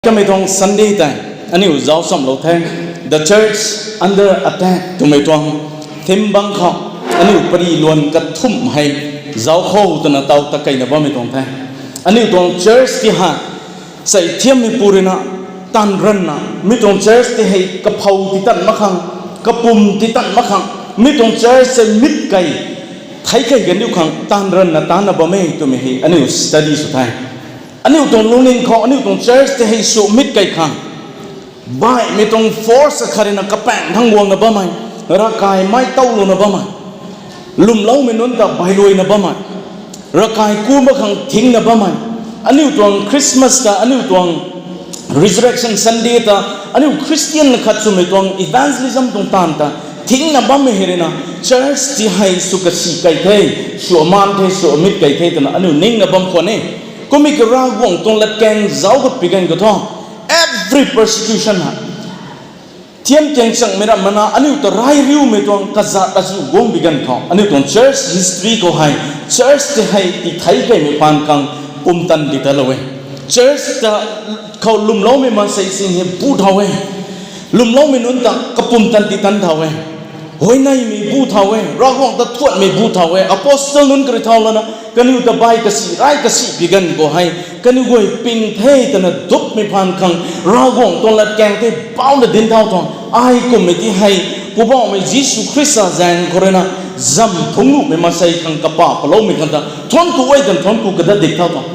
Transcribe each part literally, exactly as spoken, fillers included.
Kamei tuang Sunday tei aniu zauc chamlou the, The Church Under Attack twmei tuang theme bang khou aniu pari luan kathumh hei zauc khou twna taw ta keina bammei tuang the. Aniu tuang church ti hei sei thiammeipu rui na taanv ranvna, mi tuang church ti hei kaphou titan mak khang, kapum titan mak khang, mi tuang church sei mit kei, thei kei kaniw khang taanv ranvna taanvna bam e twmei hei aniu study sw the. Aniu tuang lungning khou aniu tuang church ti hei sw mit kei khang, baihmei tuang force akhat rui na kapaeng thang guangna bammei, ravkai mei towlouna bammei, lwmloumei nunc ta bailuaina bammei, ravkai ku mak khang thingna bammei, aniu tuang Christmas ta, aniu tuang Resurrection Sunday ta, aniu Christian khat swmei tuang evangelism tuang taanv ta thingna bammei hei rui na, church ti hei sw kasi kei the, sw amaan the, sw amit kei the twna aniu ningna bam khwan e. Kummei ki Ravguangc tuang latkaeng zauc gut pi ganv khou thu, every persecution hei thiam tiang changmei ramh mana aniu ta rai riumei tuang kazat azuh guang pi ganv khou, aniu tuang church history khou hei, church ti hei tithei keimei phaan khang pumtan ti talou e. Church ta khou lwmloumei maansei sing hei bu thau e. Lwmloumei nunc ta kapumtan ti tan thau e. Huayneymei bu thau e, Ravguangc ta thuanmei bu thau e, apostle nunc kari thau lana, kaniw ta bai kasi, rai kasi pi ganv khou hei, kaniw guay ping the twna dupmei phaan khang, Ravguangc tuang latkaeng tei bauna dinc thau tuang, ai kummei ti hei, Poubauhmei Jisu Khrista zaeng khou rui na, zam phungc nuhmei maansei khang kapa paloumei khang ta, thuanc ku e twna thuanc ku kadat dik thau tuang.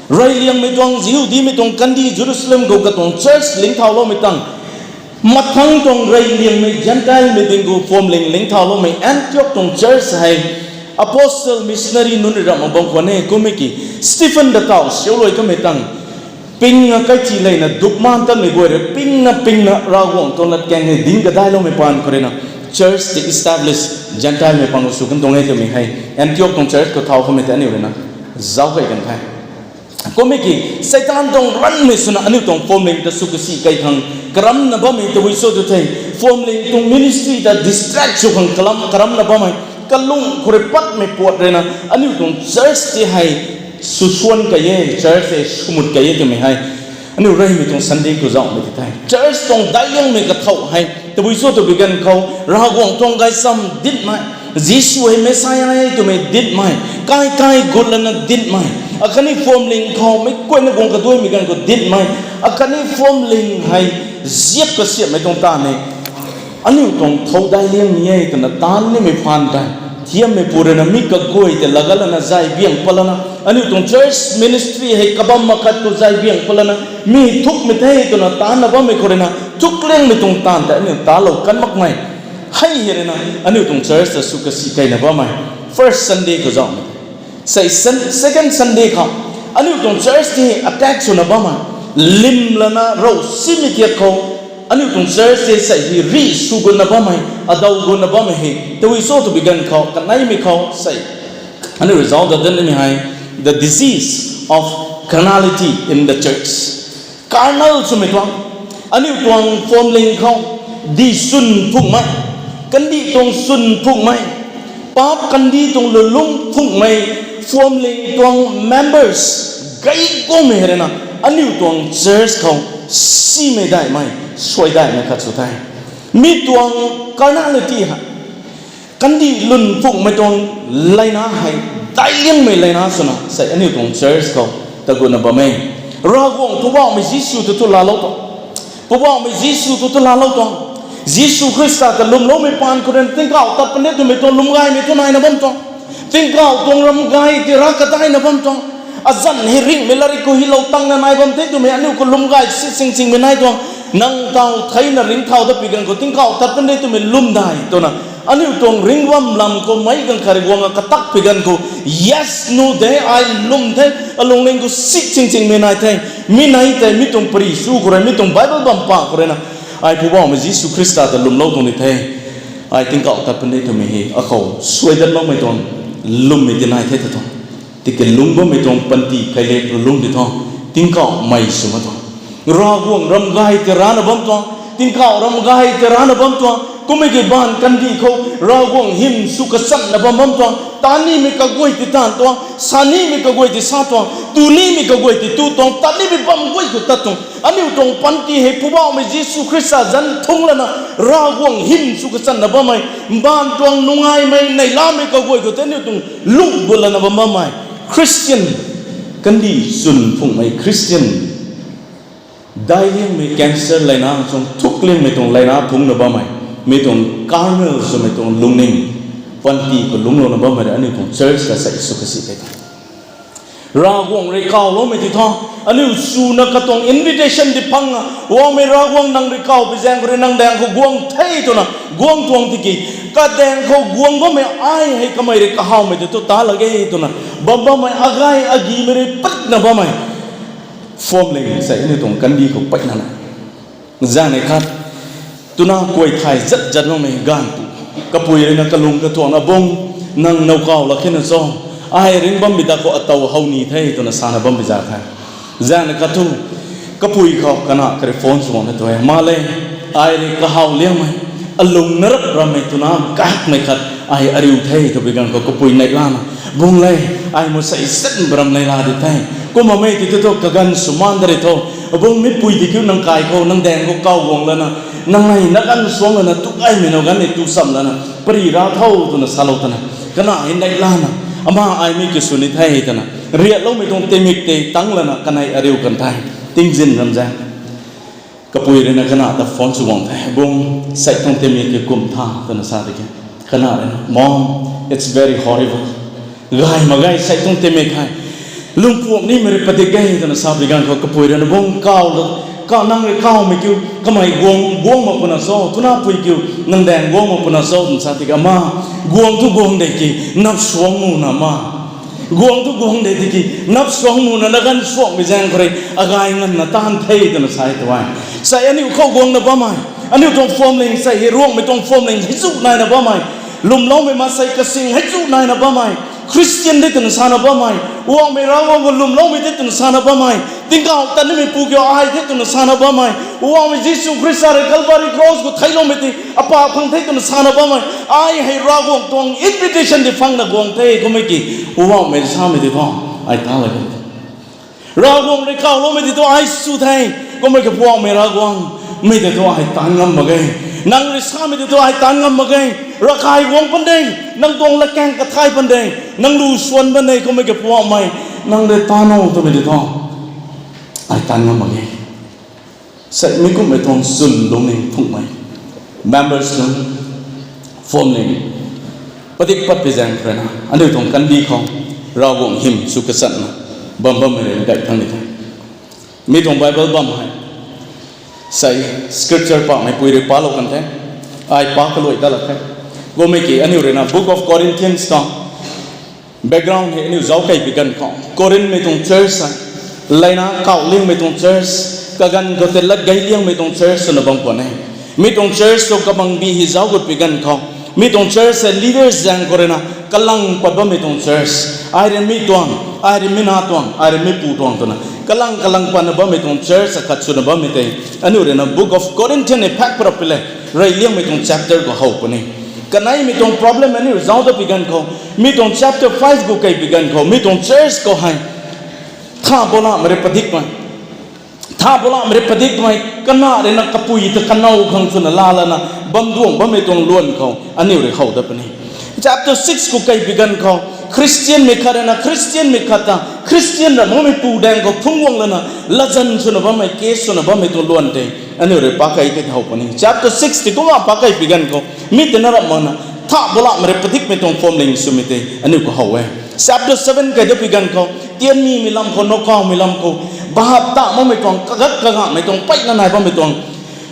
Reyliangmei tuang, Jihudimei tuang kandih Jerusalem khou katuang church ling thauloumei tang, mathang tuang reyliangmei Gentilemei ding khou phuamling ling thauloumei Antioch tuang church hei apostle missionary nunc rui ramh mak bam khwan e. Kummei ki Stephen ta taw siu luai kamei tang, pingna kaithi leina dukmaan tanmei guay rui pingna pingna Ravguangc tuang latkaeng hei dinc kadailoumei paan khou rui na, church ti establish, Gentilemei pang khou sw kan tuang e twmei hei Antioch tuang church khou thau kamei tei aniu rui na zauc kei kan the. Kummei ki Seitaan tuang ranvmei swna aniu tuang phuamling ta sw kasi kei khang karamna bammei tabui cho tu the. Phuamling tuang ministry ta distract sw khang kalam karamna bammei, kalung khou rui patmei puat rui na aniu tuang church ti hei sw suan kei e, church hei swmut kei e twmei hei aniu reymei tuang Sunday khou zauhmei ti the. Church tuang daic liangmei kathau hei tabui cho tu pi ganv khou Ravguangc tuang gaysam dinhmei, Jisu hei Messiah e twmei dinhmei, kai kai gut lana dinhmei, akhatni phuamling khou meic kuayna guang kaduaimei ganv khou dinhmei, akhatni phuamling hei ziap kasiamhmei tuang ta ne. Aniu tuang thow daic liang ni e twna taanv nimei phaan tei, thiammeipu rui na mi kaguay tei lagat lana zay biang pat lana, aniu tuang church ministry hei kabam makhat khou zay biang pat lana, mi thukmei the twna taancna bammei khou rui na, thukliangmei tuang taanv tei aniu taanclou kan makmei hei hei rui na, aniu tuang church ta sw kasi keina bammei first Sunday khou zauhmei sei, second Sunday khou aniu tuang church ti attack swna bammei, lim lana rou simei thiak khou aniu tuang church ti sei hei rih sw gutna bammei, adaw gutna bammei hei tabui cho tu pi ganv khou kaneimei khou sei aniu rui zauc dat dat nimei hei the disease of carnality in the church. Carnal swmei tuang, aniu tuang phuamling khou di swn phungmei, kandih tuang swn phungmei, paap kandih tuang lulung phungmei, phuamling tuang members gay guangmei hei rui na, aniu tuang church khou simei daihmei, suai daihmei khat sw the. Mi tuang carnality hei kandih lun phungmei tuang leina hei, daic liangmei leina swna sei aniu tuang church khou ta gutna bam e. Ravguangc Poubauhmei Jisu tu tu laalou tuang, Poubauhmei Jisu tu tu laalou tuang, Jisu Khrista ta lwmloumei paan khou rui na tingkauh tat puni twmei tuang lwm gaymei thu naina bam tuang, tingkauh tuang ram gay ti ra kadaina bam tuang, azanc hei ringhmei latrik khou hylou tangna nai bam the twmei aniu khou lwm gay si sing singmei nai tuang, nang taw theina ringcthau dat pi ganv khou tingkauh tat puni twmei lwmdai twna aniu tuang ringc bam lam khou meic ganv khat rui guang a katak pi ganv khou, yes, nu de, ai lwm the, alungning khou si sing singmei nai the, mi nai tei mi tuang pari sw khou rui, mi tuang Bible bam pa khou rui na, ai Poubauhmei Jisu Khrista ta lwmlou tuang ni the, ai tingkauh tat puni twmei hei akhou suai dat makmei tuang lwmmei ti nai the ta tuang. Tiki lungc bammei tuang panty kei le lungc di tuang, tingkauhmei sw mak tuang. Ravguangc ram gay tei rana bam tuang, tingkauh ram gay tei rana bam tuang, kummei ki baanv kandih khou Ravguangc hym sw kachamna bam bam tuang, Tanimei kaguay ti tan tuang, sanimei kaguay ti sa tuang, tunimei kaguay ti tu tuang, tanimei bam guay khou tat tuang. Aniu tuang panty hei Poubauhmei Jisu Khrista zanc thungc lana, Ravguangc hym sw kachanna bammei, mbaanv tuang nungaimei neihlamei kaguay khou tei aniu tuang lungh gut lana bam bammei Christian, kandih chwn phungmei Christian, daic liangmei cancer leina, chuang thuk liangmei tuang leina phungcna bammei, mi tuang carnal swmei tuang lungning, panty khou lungclouna bammei rui aniu tuang church ta sa sw kasi tei ta Ravguangc rui kawloumei ti thu, aniu swna katuang invitation di phangna, Poubauhmei Ravguangc nang rui kaw pi zaeng khou rui nang daeng khou guang the twna guang tuang tiki, kadaeng khou guang bammei ai hei kamei rui kahawmei tei thu ta lak ge twna bam bammei agay agimei rui patna bammei phwamling sei aniu tuang kandih khou patna na. Zaeng ni khat, twna kuay thay zat zat makmei ganv pu, kapui rui na kalung kathuangna bung, nang now kaw lak khe na cho, ai ringc bam bi da khou atow how ni the twna sana bam bi za the. Zaeng ni khat thu, kapui khou kana kari phone sw guang na tu e, ma le, ai rui kahaw liangmei, alung na rap rammei twna kakmei khat ai ariu the tw bi ganv khou kapui neihlana, bung le, ai mu sei zat baram neihla di the. Kumna mei ti tu thu kaganv sw maan da ri tho. Bung mi pui di kiu nang kai khou, nang daeng khou kaw guang lana, nang nei na ganv suang lana, tu kaimei now ganv ni tu cham lana, pari ra tho twna salou twna, kana hei neihlana, ama ai mi ki sw ni the twna, riatloumei tuang timik tei tang lana, kanei ariu kan the, tingzin ram zaeng. Kapui rui na kana ta phone sw guang the, bung, sei tuang timik ki kum tha twna sa tiki, kana rui na, Mom, it's very horrible. Gay mak ge, sei tuang timik hei. Lungpuam nimei rui padik ge twna sa pi ganv khou kapui rui na bung kaw, ka nang rui kawmei kiu, kamei guang, guang mak puna cho, twna pui kiu, nang daeng guang mak puna cho twna sa tiki ama, guang thu guang de ki, nap suang muna ma. Guang thu guang de tiki, nap suang muna na ganv suangmei zaeng khou rui, agay nganvna taanv the twna sa e tu e. Sei aniu khou guangna bammei, aniu tuang phwamling sei hei Ruangmei tuang phwamling hei zu naina bammei, lwmloumei maansei kasing hei zu naina bammei, Christian de twna sana bammei, Poubauhmei Ravguangc khou lwmloumei de twna sana bammei, tingkauh tanimei pu kiu ai the twna sana bammei, Poubauhmei Jisu Khrista rui Calvary Cross khou theicloumei ti apa khang the twna sana bammei, ai hei Ravguangc tuang invitation di phangna guang the kummei ki, Poubauhmei samei ti thu, ai ta lak e. Ravguangc rui kawloumei ti thu ai sw the, kummei ki Poubauhmei Ravguangc, mei tei thu ai taanv ngam mak ge. Nang rui samei ti thu ai taanv ngam mak ge. Ravkai guang pan de, nang tuang latkaeng kathay pan de, nang lu suan pan de, kummei ki Poubauhmei, nang rui taanv o twmei ti thu, ai taanv ngam mak ge. Sei mi kummei tuang chwn lungning phungmei, members nunc, phwamling, padik pat pi zaeng khou rui na, aniu tuang kandih khou, Ravguangc hym sw kachanna bam bammei rui gay thang ni the. Mi tuang Bible bam hei, sei scripture pakmei pui rui palou kan the, ai pa kaluai dat lak the. Kummei ki aniu rui na Book of Corinthians tuang background hei aniu zauc kei pi ganv khou, Corinthmei tuang church hei, leina kauh liangmei tuang church, kaganv khou tei lat gay liangmei tuang church swna bam khwan e. Mi tuang church tu kabangbi hei zauc gut pi ganv khou, mi tuang church hei leaders zaeng khou rui na, kalang pat bammei tuang church, ai rui mi tuang, ai rui mi na tuang, ai rui mi pu tuang twna, kalang kalang patna bammei tuang church akhat swna bammei tei, aniu rui na Book of Corinthians hei phak parap pi le, rey liangmei tuang chapter khou how puni. Kaneimei tuang problem aniu zauc dat pi ganv khou, mi tuang chapter five khou kei pi ganv khou, mi tuang church khou hei, tha bolamei rui padikmei, tha bolamei rui padikmei, kana rui na kapui ta kanow khang swna laa lana, bam duang bammei tuang luan khou aniu rui how dat puni. Chapter six khou kei pi ganv khou, Christianmei khat rui na Christianmei khat ta, Christian ra makmei pu daeng khou phungc guang lana, latzan swna bammei, case swna bammei tuang luan tei, aniu rui pakei tei how puni. Chapter six tei kumna pakei pi ganv khou, mi tei na ram makna, tha bolamei rui padikmei tuang phwamling swmei tei aniu khou how e. Chapter seven kei dat pi ganv khou, tianmimei lam khou, nowkawmei lam khou, bahap ta makmei tuang, kagat kagamei tuang, peina nai bammei tuang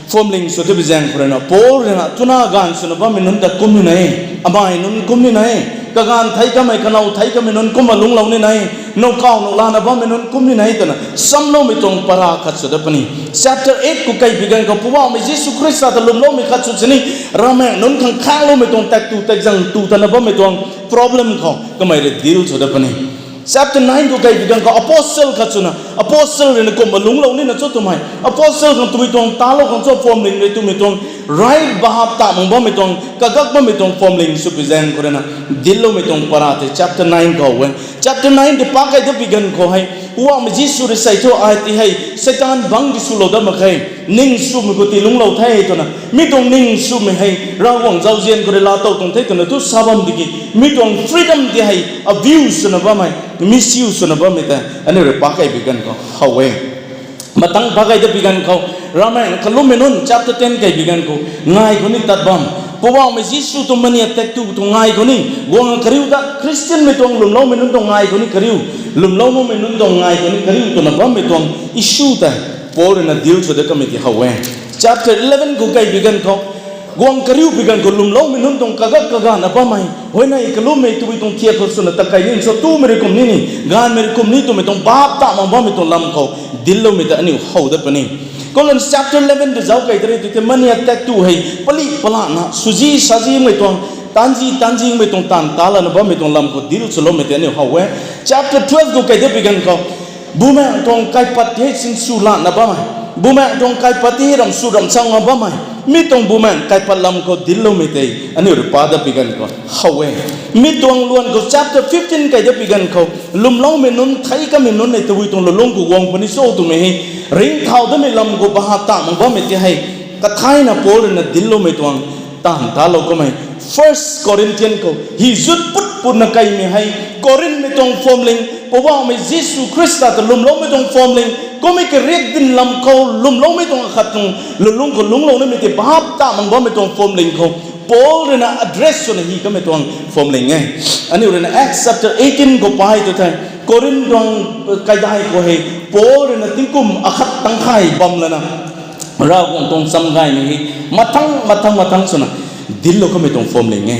phwamling sw tei pi zaeng khou rui na, Paul rui na, twna gaanv swna bammei nunc ta kum ni na e, amei nunc kum ni na e, kaganv thei kamei, kanow thei kamei nunc kumna lungclou ni na e, nowkaw now lana bammei nunc kum ni na e twna, samloumei tuang para khat sw dat puni. Chapter eight khou kei pi ganv khou, Poubauhmei Jisu Khrista ta lwmloumei khat sw sini, ravmaengc nunc khang khangloumei tuang tak tu tak zang tu tana bammei tuang problem khou kamei rui deal sw dat puni. Chapter nine khou kaibi ganv khou apostle khat swna, apostle rui na kumna lungclou nina cho twmei, apostle khang twmei tuang talou khang cho, phuamling rui twmei tuang, right bahap ta mang bammei tuang, kagak bammei tuang phuamling swpui zaeng khou rui na, dincloumei tuang para tei chapter nine khou e. Chapter nine tei pac kai dat pi ganv khou hei, Poubauhmei Jisu rui sei thu ai ti hei Seitaan bangc di swlou dat mak khe, ning swmei khou ti lungclou the twna, mi tuang ning swmei hei Ravguangc zauzian khou rui laatow tuang the twna thu sa bam tiki, mi tuang freedom ti hei abuse swna bammei, misuse swna bammei tei aniu rui pac kaibi ganv khou how e. Mathang pac kai dat pi ganv khou, Ramai kalummei nunc chapter ten kaibi ganv khou, ngai khou ni tat bam, Poubauhmei Jisu tuang mania tak tu tuang ngai khou ni guang kariu ta, Christianmei tuang lwmloumei nunc tuang ngai khou ni kariu, lwmlou makmei nunc tuang ngai khou ni kariu twna bammei tuang issue tei Paul rui na deal sw dat kamei ti how e. Chapter eleven khou kaibi ganv khou, guang kariu pi ganv khou lwmloumei nunc tuang kagak kagana bammei, huayney kalummei twbi tuang thiak khou swna ta kai ni, sa tumei rui kum ni ni, gaanvmei rui kum ni twmei tuang bap ta mang bammei tuang lam khou dincloumei ta aniu how dat puni. Colossians chapter eleven ta zauc kai tari tu tei mania tak tu hei pali palana, swzi sazimei tuang, tanzi tanzimei tuang taanv ta lana bammei tuang lam khou dinc swloumei tei aniu how e. Chapter twelve khou kai dat pi ganv khou, bumaengc tuang kaipat hei sinsw lana bammei, bumaengc tuang kaipat hei ram sw ram changna bammei, mi tuang bumaengc kaipat lam khou dincloumei tei aniu rui pac dat pi ganv khou how e. Mi tuang luan khou chapter fifteen kai dat pi ganv khou, lwmloumei nunc, thei kamei nunc nei tabui tuang lulungc khou guang puni cho twmei hei ringcthau datmei lam khou bahap ta mang bammei ti hei, kathayna Paul rui na dincloumei tuang taanv talou kamei. First Corinthians khou hi zut put putna kaimei hei, Corinthmei tuang phuamling, Poubauhmei Jisu Khrista ta lwmloumei tuang phuamling, kummei kariak dinc lam khou lwmloumei tuang akhat tuang lulungc khou lungclou nimei tei bahap ta mang bammei tuang phuamling khou Paul rui na address swna hi kamei tuang phuamling e. Aniu rui na Acts chapter eighteen khou pai tu thei, Corinth tuang kaidai khou hei Paul rui na tingkum akhat tangkhay bam lana Ravguangc tuang cham gaymei hei mathang mathang mathang swna dinclou kamei tuang phuamling e.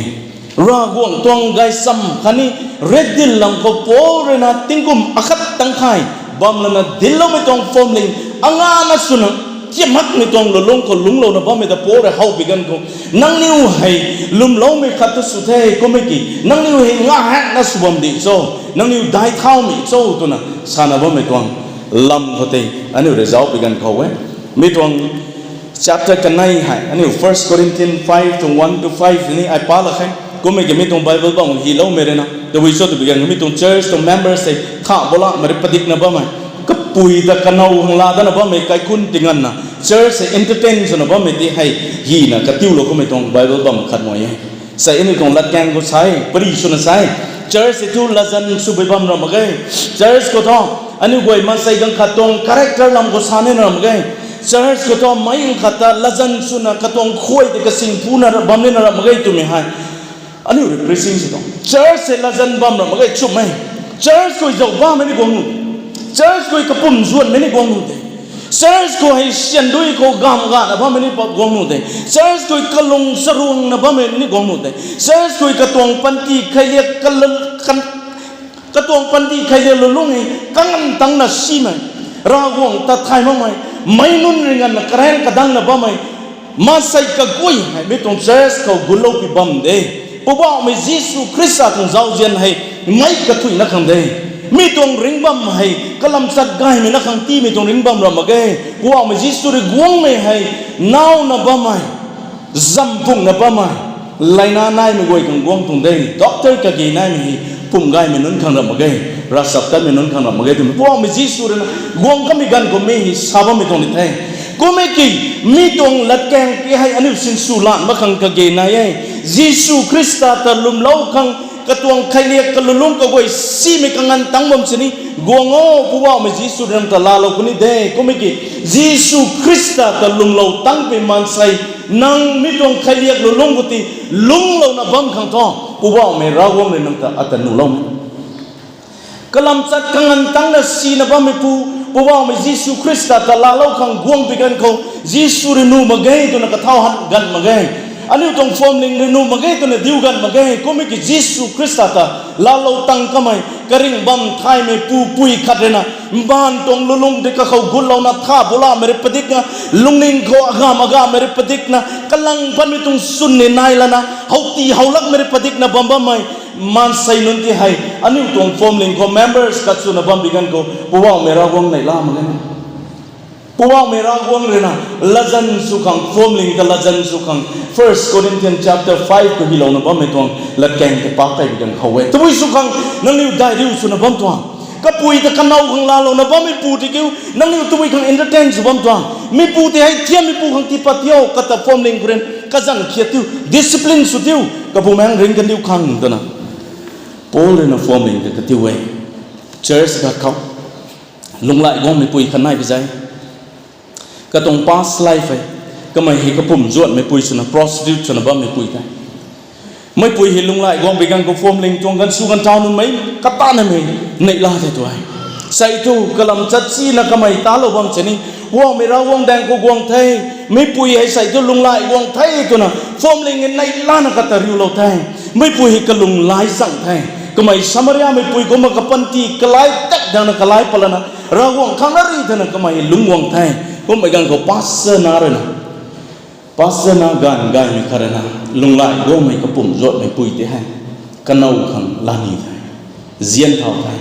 Ravguangc tuang gaychamv khatni riakdanv lam khou Paul rui na tingkum akhat tangkhay bam lana dincloumei tuang phuamling, angana swna tiam hakmei tuang lulungc khou lungclouna bammei ta Paul rui how pi ganv khou, nangniw hei lwmloumei khat tu sw the kummei ki, nangniw hei ngahakna sw bam di cho, nangniw daic thaumei cho twna sana bammei tuang lam khou tei aniu rui zauc pi ganv khou e. Mi tuang chapter kanei hei aniu First Corinthians five tuang one to five ni ai pa lak khe. Kummei ki mi tuang Bible bam hyloumei rui na tabui cho twbi ganv mi tuang church tuang members hei tha bolamei rui padikna bammei, kapui ta kanow khang la dana bammei kaikhunc tinganna church hei entertain swna bammei ti hei hina katiulou kummei tuang Bible bam khat mei e. Sei aniu tuang latkaeng khou sa e, pari swna sa e, church hei thu latzan swbui bam ram mak ge. Church khou thu aniu guay maansei ganv khat tuang character lam khou sa nina ram mak ge. Church khou thu meic ganv khat ta latzan swna katuang khuay tei kasing phuna bam nina ram mak ge twmei hei aniu rui preaching sw tuang. Church hei latzan bam ram mak ge, chumh e. Church khou zauc bammei ni guang nu, church khou kapum zuanmei ni guang nu de. Church khou hei syan dui khou gamv gana bammei ni guang nu de. Church khou kalung charuangna bammei ni guang nu de. Church khou katuang panty kheiliak kal- kan- katuang panty kheiliak lulungc hei kanganv tangna simei, Ravguangc ta thay makmei, meic nunc rui nganvna karaeng kadangna bammei, maansei kaguay hei mi tuang church khou gutlou pi bam de. Poubauhmei Jisu Khrista tuang zauzian hei meic kathuicna khang de. Mi tuang ringc bam hei kalam chat gaymei na khang tiimei tuang ringc bam ram mak ge. Poubauhmei Jisu rui guangmei hei nauna bammei, zam phungna bammei, leina naimei guay khang guang tuang de. Doctor kage naimei hei pumh gaymei nunc khang ram mak ge, ravchaptatmei nunc khang ram mak ge twmei Poubauhmei Jisu rui na guang kamei ganv khou mi hei sa bammei tuang ni the. Kummei ki mi tuang latkaeng ki hei aniu sinsw lan mak khang kage nai e. Jisu Khrista ta lwmlou khang katuang kheiliak kalulungc kaguay simei kanganv tang bam sini guang o, Poubauhmei Jisu rui nang ta laalou puni de. Kummei ki Jisu Khrista ta lwmlou tangpui maansei, nang mi tuang kheiliak lulungc khou ti lungclouna bam khang thu Poubauhmei Ravguangc rui nang ta ata nuhloumei kalam chat kanganv tangna sina bammeipu, Poubauhmei Jisu Khrista ta laalou khang guang pi ganv khou Jisu rui nuh mak ge twna kathau han ganv mak ge. Aniu tuang phuamling rui nuh mak ge twna diu ganv mak ge. Kummei ki Jisu Khrista ta laalou tang kamei karingh bam thaymei pupui khat rui na mbaanv tuang lulungc tei kakhou gutlouna tha bulamei rui padikna, lungning khou agamv agamvmei rui padikna, kalang patmei tuang swn ni nai lana howti howlakmei rui padikna bam bammei Maansei nunc ti hei aniu tuang phuamling khou members khat swna bam bi ganv khou Poubauhmei Ravguangc neihla mak e. Poubauhmei Ravguangc rui na latzan sw khang, phuamling ta latzan sw khang First Corinthians chapter five khou hylouna bammei tuang latkaeng ta pak key bi ganv khou e. Tabui sw khang nangniw dai riu swna bam tuang, kapui ta kanow khang laalouna bammeipu ti kiu, nangniw tabui khang entertain sw bam tuang. Mipu ti hei thiammeipu khang tiipat tiu, kata phuamling khou rui kazanc khiat tiu, discipline sw tiu, kabumaengc ringc kandiu khang twna Paul rui na phuamling ta katiu e. Church khat khou lunghlaic guangmeipui khat nai bi zai. Katuang past life hei, kamei hei kapumc zuanmeipui swna, prostitute swna bammeipui tei. Meipui hei lunghlaic guang bi ganv khou phuamling tuang ganv sw ganv thau nunc mei, kata namei, neihla tei tu e. Sei thu kalam chat sina kamei talou bam sini, Poubauhmei Ravguangc daeng khou guang the, meipui hei sei thu lunghlaic guang the twna phuamling hei neihlana kata riulou the. Meipui hei kalung lai chang the. Kamei Samariameipui kumna kapanty kalai tak dangna kalai patlana Ravguangc khang na ri thena kamei hei lungc guang the. Kummei ganv khou pastor na rui na, pastor na ganv gaymei khat rui na, lunghlaic guangmei kapumc zuatmeipui tei hei kanow khang lani the, zian thau the.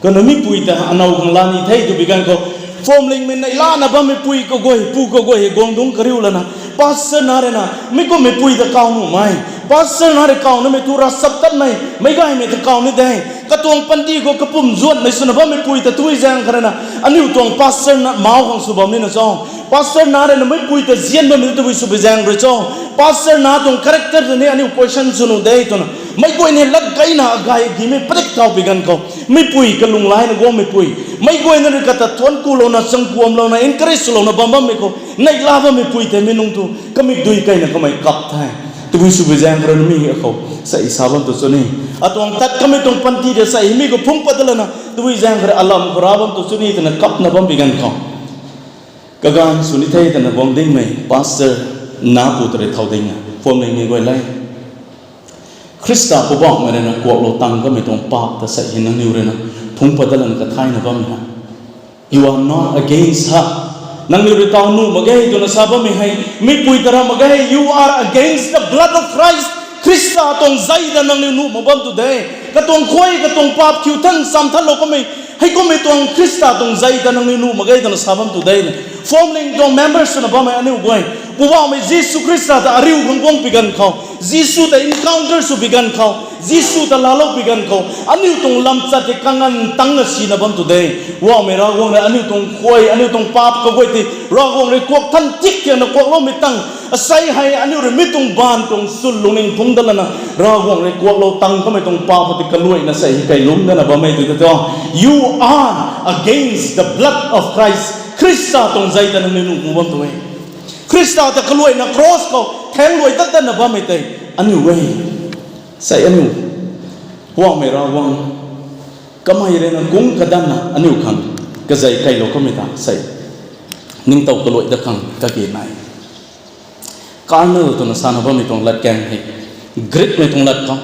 Kanu mipui ta anow khang lani the tw bi ganv khou, phuamlingmei neihlana bammeipui kaguay, pu kaguay hei guang dungc kariu lana, pastor na rui na mi kummeipui ta kaw nuhmei, pastor na rui kaw numei thu ravchap tatmei, meic gaymei ta kaw ni de. Katuang panty khou kapumc zuatmei swna bammeipui ta tui zaeng khat rui na, aniu tuang pastor na mauc khang sw bam nina cho. Pastor na rui na meipui ta zian bammei tabui sw bi zaeng rui cho. Pastor na tuang character ta ni aniu question sw nuh de twna meic guay ni lat gayna agay agimei padik thau bi ganv khou, meipui kalung laina guangmeipui, meic guayna rui kata thuanc kulouna, changkuamlouna, encourage swlouna bam bammei khou neihla bammeipui tei mi nungc thu kamikdui keyna kamei kap the. Tabui sw bi zaeng khat rui na mi akhou sei sa bam tu chuni, atuang tat kamei tuang panty ta sei hei mi khou phungc pat lana tabui zaeng khat rui alam khou ra bam tu chuni twna kapna bam bi ganv khou, kaganv sw ni the twna guang dingmei pastor na pu ta rui thau ding e, phuamlingmei guay le. Khrista Poubauhmei rui na kuaklou tang kamei tuang paap ta sei hei nangniw rui na phungc pat lana kathayna bammei ha. You are not against her. Nangniw rui taw nuh mak ge twna sa bammei hei, meipui ta ra mak ge, you are against the blood of Christ. Khrista tuang zei ta nangniw nuh mak bam tu de. Katuang khuay, katuang paap khiu than, cham thanlou kamei, heikummei tuang Khrista tuang zei ta nangniw nuh mak ge twna sa bam tu de. Phuamling tuang members swna bammei aniu guay, Poubauhmei Jisu Khrista ta ariu khang guang pi ganv khou, Jisu ta encounter sw pi ganv khou, Jisu ta laalou pi ganv khou, aniu tuang lamchat tei kanganv tangna sina bam tu de. Poubauhmei Ravguangc rui aniu tuang khuay, aniu tuang paap kaguay tei Ravguangc rui kuak than tik tiangna kuakloumei tang, asei hei aniu rui mi tuang baanv tuang swn lungning phungc dat lana Ravguangc rui kuaklou tang kamei tuang paap khou tei kaluaina sei hei kailungc dana bammei tu ta tu, you are against the blood of Christ. Khrista tuang zei ta nangniw nuh mak bam tu e. Khrista ta kaluaina cross khou thaengc luai tat tatna bammei tei aniu e. Sei aniu, Poubauhmei Ravguangc, kamei rui na kung kadanna aniu khang kazei kailou kamei ta sei ningtow kaluai dat khang kage nai. Carnal twna sana bammei tuang latkaeng hei, Greekmei tuang lat khou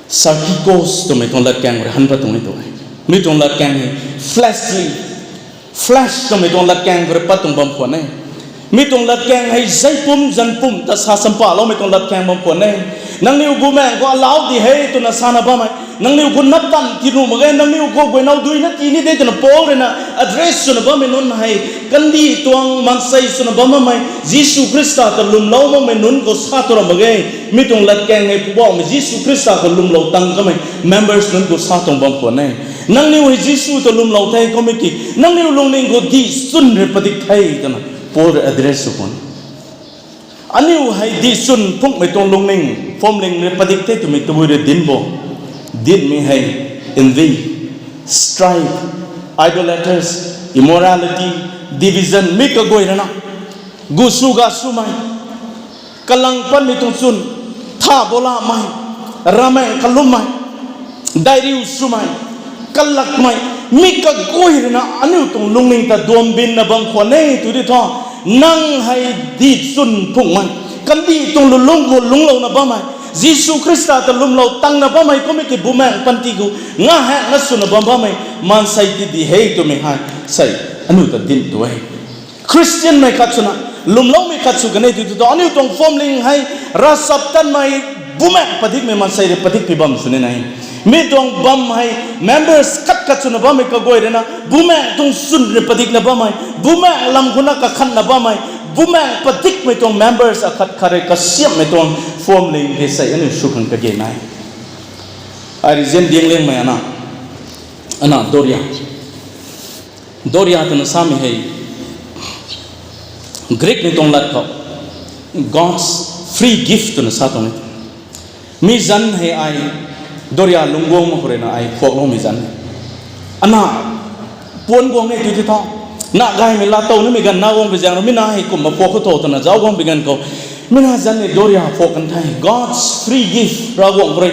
sarkikos twmei tuang latkaeng rui han pat tuang e tu e. Mi tuang latkaeng hei fleshly, flesh twmei tuang latkaeng khou rui pat tuang bam khwan e. Mi tuang latkaeng hei zeipum zanpum ta sa champahloumei tuang latkaeng bam khwan e. Nangniw bumaengh khou alau di hei twna sana bammei, nangniw khou nap tan tii nuh mak ge, nangniw khou guaynow duina tii ni de twna Paul rui na address swna bammei nunc hei, kandih tuang maansei swna bam bammei, Jisu Khrista ta lwmlou makmei nunc khou sa tu ra mak ge. Mi tuang latkaeng hei Poubauhmei Jisu Khrista khou lwmlou tang kamei members nunc khou sa tuang bam khwan e. Nangniw hei Jisu ta lwmlou the kummei ki, nangniw lungning khou dih chwn rui padik the twna Paul rui address sw khwan. Aniu hei dih chwn phunghmei tuang lungning, phuamling rui padik the twmei tabui rui dinc bo. Dinhmei hei envy, strife, idolaters, immorality, division, mi kaguay rana, gu sw ga swmei, kalang patmei tuang chwn, tha bolamei, rameng kalummei, dairiu swmei, kalakmei, mi kaguay rui na aniu tuang lungning ta duambinna bam khwan e tu di thu, nang hei dih chwn phunghmei, kandih tuang lulung khou lungclouna bammei, Jisu Khrista ta lwmlou tangna bammei kummei ki bumaengh panty khou nga hak na swna bam bammei maansei ti di hei twmei hei sei aniu ta dinc tu e. Khristianmei khat swna, lwmloumei khat sw kan e tu tu tu aniu tuang phuamling hei ravchaptatmei, Bumaengh padikmei maansei rui padikpui bam sw ni nai. Mi tuang bam hei members khat khat swna bammei kaguay rui na, bumaengh tuang swn rui padikna bammei, bumaengh lam khou na kakhanna bammei, bumaengh padikmei tuang members akhat khat rui kasiamhmei tuang phwamling tei sei aniu sw khang kage nai. Ai rui zian diang liangmei ana, ana Doria. Doria twna samei hei Greekmei tuang lat khou God's free gift twna sa tuang e. Mi zanc hei ai Doria lungc guang mak khou rui na ai phuakloumei zanc e. Ana puan guang e tw ti tho. Na gaymei laatow nimei ganv na guang pui zaeng rui mi na hei kumna phuak khou tho twna zauc guang pui ganv khou, mi na zanc ni Doria phuak kan the. God's free gift, Ravguangc khou rui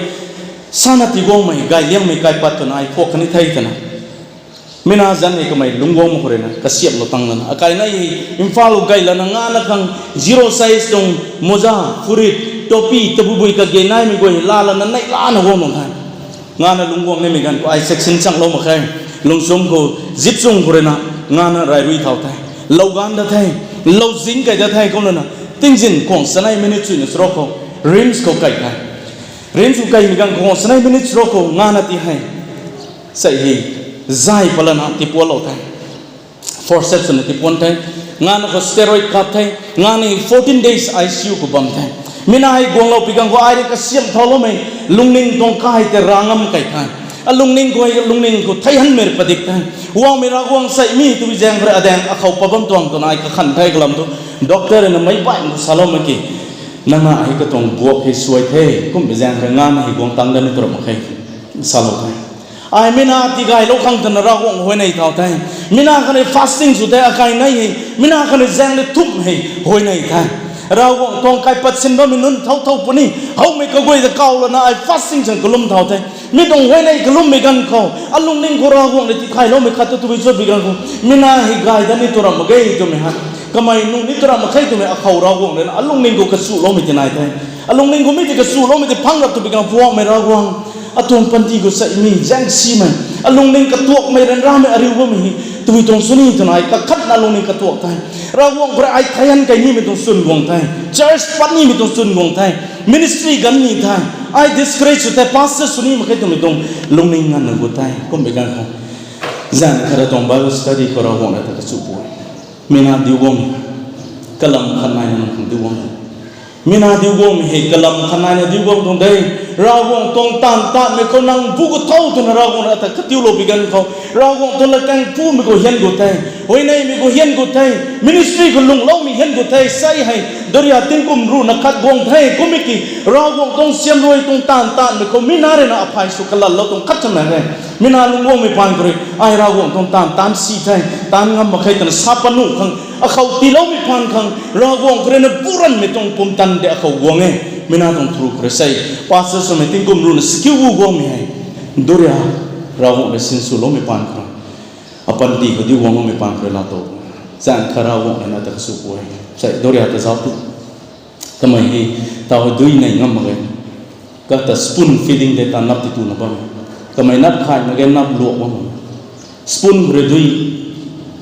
sana ti guangmei, gay liangmei kaipat twna ai phuak kan ni the twna. Mi na zanc ni kamei lungc guang mak khou rui na kasiamhlou tang lana, akai nai hei Imphal khou gay lana ngana khang zero size tuang moza, furit, topi, tabubui kage naimei guay laa lana neih lana guang tuang the. Ngana lungc guang nimei ganv khou ai section changlou mak khe. Lungchum khou, zip chung khou rui na, ngana rai rui thau the. Lou ganv da the, lou zing kai da the kumna na. Tingzin khwang sanei minute chuina charuk khou RIMS khou kai the. RIMS khou kaimei ganv khou khwang sanei minute charuk khou ngana ti hei sei hei zay palana tipuanlou the. Forceps swna tipuan the. Ngana khou steroid kap the. Ngana fourteen days I C U khou bam the. Mi na hei guanglou pui ganv khou ai rui kasiamh thauloumei lungning tuang kai tei ra ngam kai the. Alungning khou, lungning khou thei hanmei padik the. Guangmei Ravguangc sei mi tw zaeng khou rui adaeng akhou pat bam tuang twna ai kakhan the kalam thu, doctor na meic baihmei khou salou mak ki, nang na hei katuang buak hei suai the, kummei zaeng khou rui ngana hei guang tang da ni tw ram mak khe, salou the. Ai mi na tigaylou khang twna Ravguangc huayney thau the. Mi na khatni fasting sw the, akai nai hei. Mi na khatni zaeng le thumh hei huayney the. Ravguangc tuang kaipat sin bammei nunc thau thau puni, howmei kaguay ta kaw lana ai fasting sang kalum thau the. Mi tuang huayney kalummei ganv khou alungning khou Ravguangc rui tithayloumei khat tu tabui chut pui ganv khou, mi na hei gay da ni tw ram mak ge twmei hei, kamei nung ni tw ram mak khe twmei akhou Ravguangc rui na alungning khou kachuloumei ti nai the. Alungning khou mi ti kachuloumei ti phang rap tw pui ganv khou, Poubauhmei Ravguangc, atuang panty khou sei mi zaeng simei, alungning katuakmei ryanramei ariu bammei hei tabui tuang sw ni twna ai kakhatna alungning katuak the. Ravguangc khou rui ai thei han kai nimei tuang chwn guang the. Church pat nimei tuang chwn guang the. Ministry ganv ni the. Ai discourage sw the, pastor sw ni mak khe twmei tuang lungning nganvna gut the. Kummei ganv khou, zanc khat ra tuang Bible study khou Ravguangc rui ta kachu pui. Mi na diu guang, kalam khat naina nang khang diu guang. Mi na diu guangmei hei kalam khat naina diu guang tuang de. Ravguangc tuang taanv taanmei khou nang bu kathau twna Ravguangc rui ata katiulou pui ganv khou, Ravguangc tuang latkaeng pumei khou hian gut the, huayneymei khou hian gut the, ministry khou lungloumei hian gut the, sei hei Doria tingkum ruhna khat guang the, kummei ki Ravguangc tuang siamruai tuang taanv taanmei khou mi na rui na aphay sw kalatlou tuang khat cham na he. Mi na lungc guangmei paan khou rui, ai Ravguangc tuang taanv taanv si the, taanv ngam mak khe twna sa pat nuh khang, akhou tiiloumei paan khang, Ravguangc khou rui na bu ranvmei tuang pumtan de akhou guang e. Mi na tuang thru khou rui sei, pastor swmei tingkum ruhna sikiu gu guangmei hei, Doria, Ravguangc rui sinswloumei paan khou rui, apanty khou diu guangloumei paan khou rui laa tu, zanc khat Ravguangc rui na ta kasu pui, sei Doria ta zauc tu. Kamei hei taw hei dui nei ngam mak ge. Kata spoon feeding de ta nap ti tuna bam. Kamei nap thay mak ge, nap luak bam. Spoon khou rui dui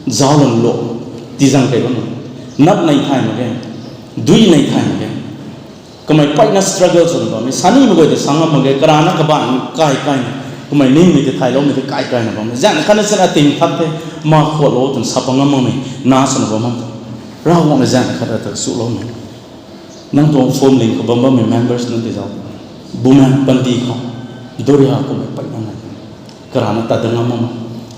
zauc lan luak, tizang kei bam. Nap nei thay mak ge, dui nei thay mak ge. Kamei peyna struggle swna bammei, sanimei guay ta sa ngam mak ge, karana kabaanc kai kaina, kamei ningmei tei thayloumei tei kai kaina bammei. Zanc khatna sina ting thak the, ma khuatlou twna sa pat ngam makmei, na swna bam bam. Ravguangc na zanc khat ta suloumei. Nang tuang family khou bam bammei members nunc tei zauc, bumaengc panty khou, Doria kummei peyna nai, karana tat da ngam makmei,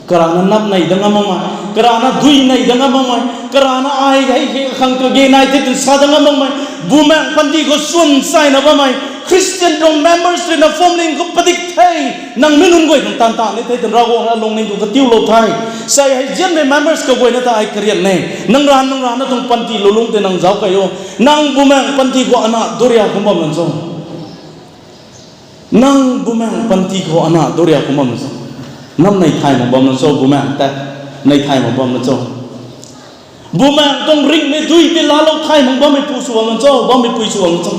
karana nap nei da ngam makmei, karana dui nei da ngam makmei, karana ai hei hei khang kage nai the twna sa da ngam makmei, bumaengc panty khou swan saina bammei, Christian tuang members rui na family khou padik the, nang mi nunc guay khang taanv taanv ni the twna Ravguangc rui alungning khou katiulou the. Sei hei zianmei members kaguayna ta ai karian e. Nang rana, nang rana tuang panty lulung tei nang zauc kei o. Nang bumaengc panty khou ana Doria kum bam lan cho? Nang bumaengc panty khou ana Doria kum bam lan cho? Nap nei thay mak bam lan cho, bumaengc ta nei thay mak bam lan cho? Bumaengc tuang ringhmei dui tei laalou thay mak bammei pu sw bam lan cho, bammei pui sw bam lan cho?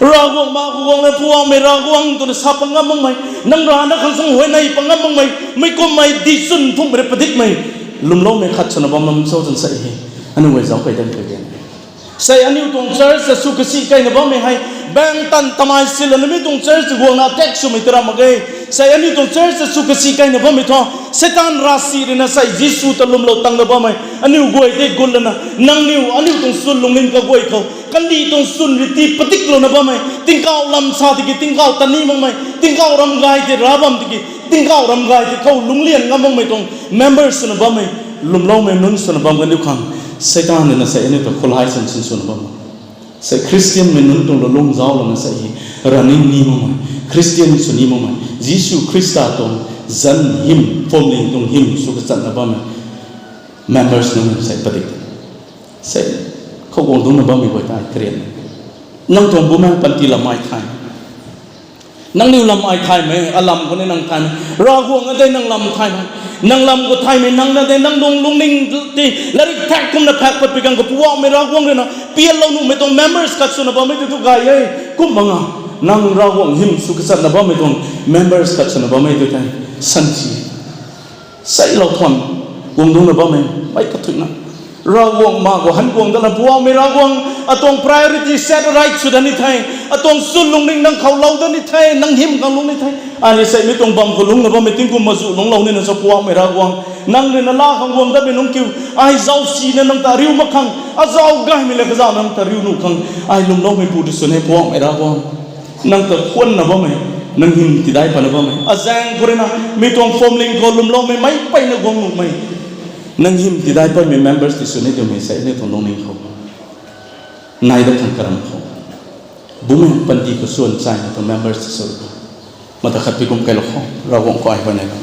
Ravguangc ma khou guang le, Poubauhmei Ravguangc twna sa pat ngam makmei, nang rana khang sung huayney pat ngam makmei, mei kummei di chwn phungmei rui padikmei, lwmloumei khat swna bam lan cho twna sei he. Aniu guay zauc kei dan kage. Sei aniu tuang church ta sw kasi kaina bammei hei, Bang tan tamei silana mi tuang church guangna attack swmei ta ram mak ge. Sei aniu tuang church ta sw kasi kaina bammei thu, Satan ravsic ruina sei Jisu ta lwmlou tangna bammei aniu guay tei gutlana, nangniw aniu tuang swn lungning kaguay khou kandih tuang swn riti padiklouna bammei, tingkauh lam sa tiki tingkauh ta ni makmei, tingkauh ram gay tei rav bam tiki tingkauh ram gay tei khou lunglian ngam makmei tuang members swna bammei, lwmloumei nunc swna bam kaniw khang, Satan ruina sei aniu ta khulai sin sin swna bam. Sei Christianmei nunc tuang lulung zauc lana sei hi running ni makmei, Christian sw ni makmei, Jisu Khrista tuang zanc hym, phuamling tuang hym sw kachatna bammei members nunc sei padik, sei khou guang dungcna bammei guay tei karian, nang tuang bumaengc panty lam ai thay, nangniw lam ai thaymei, alam khou ni nang thaymei, Ravguangc na tei nang lam thaymei, nang lam khou thaymei, nang na tei nang tuang lungning ti latrik thak kumna phak patpui kang khou Poubauhmei Ravguangc ruina pianlou nuhmei tuang members khat swna bammei tei tu gay e. Kum mak nga, nang Ravguangc hym sw kachatna bammei tuang members khat swna bammei tei tei sansi seilou thuan guang dungcna bammei mei kathuicna, Ravguangc ma khou han guang dana Poubauhmei Ravguangc, atuang priority set right sw dat ni the, atuang swn lungning nang khou lou dat ni the, nang hym khang lung ni the. Ani sei mi tuang bam khou lungcna bammei tingkum mazu lungclou nina sa Poubauhmei Ravguangc, nang ruina laa khang guang datmei nunc kiu, ai zauc sina nang ta riu mak khang, azauc gaymei le kazauhna nang ta riu nuh khang, ai lwmloumeipu ti swn e Poubauhmei Ravguangc. Nang ta khwanna bammei, nang hym tidai patna bammei, azaeng khou ruina mi tuang phuamling khou lwmloumei meic peyna guang nuhmei, nang hym tidai patmei members ti swn e twmei sei aniu tuang lungning khou nai dat khang karam khou, bumaengc panty khou swan chaymei tuang members ti sw, mata khat pi kum kailou khou Ravguangc khou ai huayney lou.